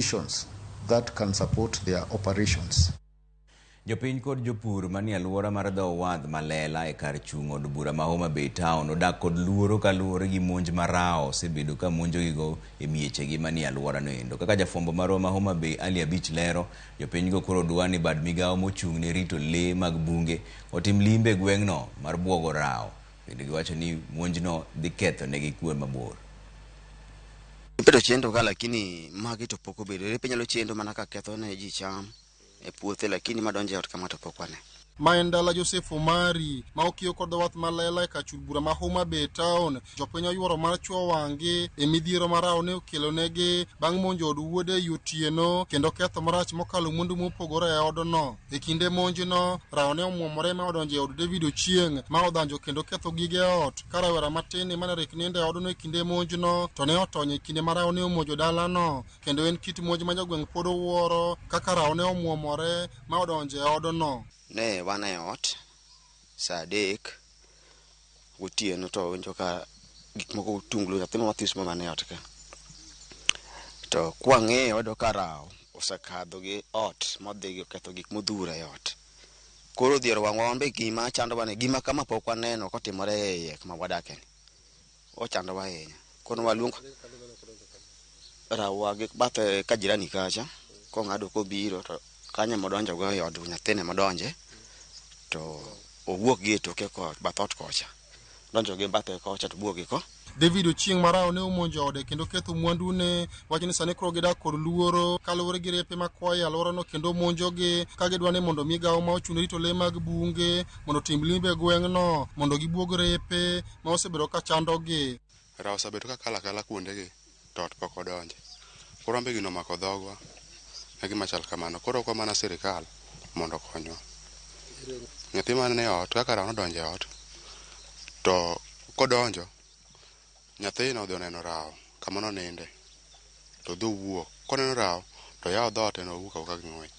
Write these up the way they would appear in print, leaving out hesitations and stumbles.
Institutions that can support their operations. Jopiny kod jopur manie alwora mar dho wath ma Lela e kar chung' od bura ma Homa Bay Town odak kod luoro kaluwore gi monj ma rao osebedo ka monjogigo e miechegi manie alworano endo. Kaka jafwambo marwa ma Homa Bay Ali Abich lero, jopinygo koro dwa ni bad migawo mochung' ne rito lee mag bunge otim limbe e gweng'no mar buogo rao. Bende giwacho ni monjno dhi ketho negi kwe mabor. Bedo chendo ka lakini magi to pok obedo. Repe nyalo chendo mana ka ketho ne ji cham e puothe lakini madonjo e ot kama to pok wane. Ma en dala Joseph Omari ma okiyo kod dho wath ma Lela e kar chul bura ma Homa Bay Town. Jopiny oyuoro mar chwo wang'gi e midhiero ma rao ne okelonegi bang' monjo od wuode e otieno kendo ketho marach mokalo mwandu mopogore e odno. E kinde monjno, rao ne omwomore ma odonjo e od David Ochieng' ma odhanjo kendo ketho gige ot. Ka rawera matin mane rik nindo e odno e kinde monjno to ne otony e kinde ma rao ne omonjo dalano kendo en kit monj ma jogweng' pod owuoro kaka rao ne omwomore ma odonjo e odno. Ne wan e ot saa 3 gotieno to winjo ka gik moko tunglo nyathi ma mathis ma man e ot ka. To kwang'iyo wayudo ka rao osekadho gi ot modhi oketho gik modhuro e ot. Koro odhiero wang'wa wan be gima chandowa ni gima kama pok waneno kotimore e iye kuma wadake ni. Ochandowa ahinya. Koro waluongo rawa gi bathe ka jirani kacha kong'ado kobiro to kanyo modonjo go e od nyathine modonje to owuok gi e toke ko bath ot kocha. Donjo gi bathe kocha to wuok gi ko. David Ochieng' ma rao ne omonjo ode kendo ketho mwandune wacho ni sani koro gidak kod luoro kaluwore gi repe makwayo e alworano kendo monjogi ka gidwa ni mondo migawo ma ochung' ne rito lee mag bunge mondo otim limbe e gweng'no mondo gibuog repe ma osebedo ka chandogi. Rao osebedo ka kalo akala kuondegi to ot pok odonje. Koro wan be gino omako dhogwa e gima chal kamano. Koro wakwa mana sirikal mondo okonywa. Nyathi man e ot kaka rao nodonjo e ot to kodonjo nyathino odhi oneno rao kama noninde to odhi owuok. Koneno rao to oyawo dhoot en owuok awuoka gi ng'wech.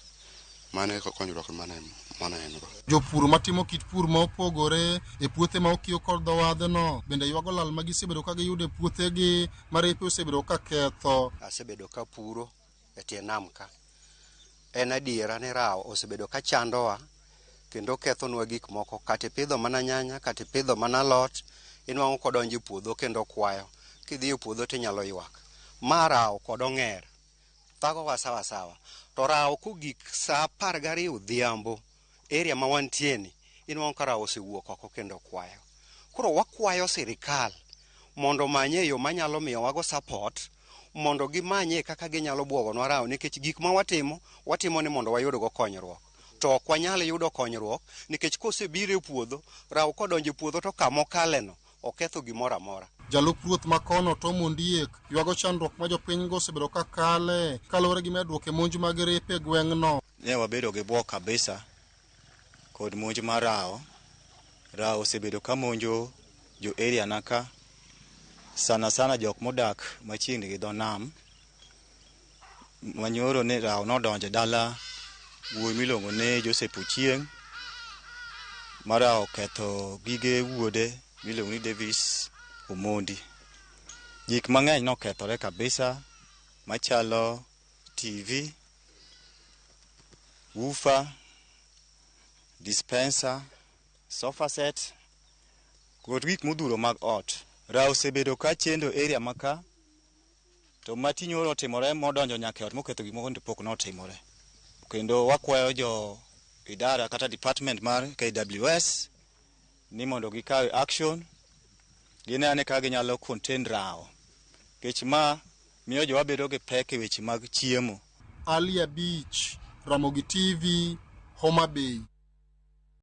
Mano e konyruok mane en go. Jopur matimo kit pur ma opogore e puothe ma okiyo kod dho wadhno bende ywago lal ma gisebedo ka giyudo e puothegi ma repe osebedo ka ketho. Asebedo ka puro e tie nam ka. En adiera ni rao osebedo ka chandowa kendo kethonwa gik moko. Kata ipidho mana nyanya, kata ipidho mana alot, inwang'o kodonjo e puodho kendo kwayo. Kidhi e puodho tinyalo ywak. Ma rao kod ong'er thagowa sawa sawa. To rao kogik saa 12 odhiambo, area ma wantie ni, inwang'o ka rao osewuok oko kendo kwayo. Koro wakwayo sirikal mondo omanye yo manyalo miyowago support mondo gimanye kaka ginyalo buogonwa rao nikech gik ma watimo, watimo ni mondo wayudgo konyruok. To ok wanyal yudo konyruok nikech kosebiro e puodho, rao kodonjo e puodho to kamokaleno oketho gimoro amora. Jalup ruoth ma kono Tom Ondiek ywago chandruok ma jopinygo osebedo ka kale kaluwore gi medruok e monj mag repe e gweng'no. Ne wabedo gi bwok kabisa kod monj mar rao. Rao osebedo ka monjo jo area na ka, sana sana jok modak machiegni gi dho nam. Manyoro ni rao nodonjo e dala wuoyi miluongo ni Joseph Ochieng' ma rao oketho gige wuode miluongo ni Davis Omondi. Gik mang'eny nokethore kabisa machalo TV, woofer, dispenser, sofa set kod gik modhuro mag ot. Rao osebedo ka chendo area ma ka to mati nyoro otimore modonjo nyaka e ot moketho gik moko to pok notimore. Kendo wakwayo jo idara kata department mar KWS ni mondo gikaw action gine ane kaka ginyalo contain rao nikech ma miyo jowa bedo gi pek e weche mag chiemo. Ali Abich, Ramogi TV, Homa Bay.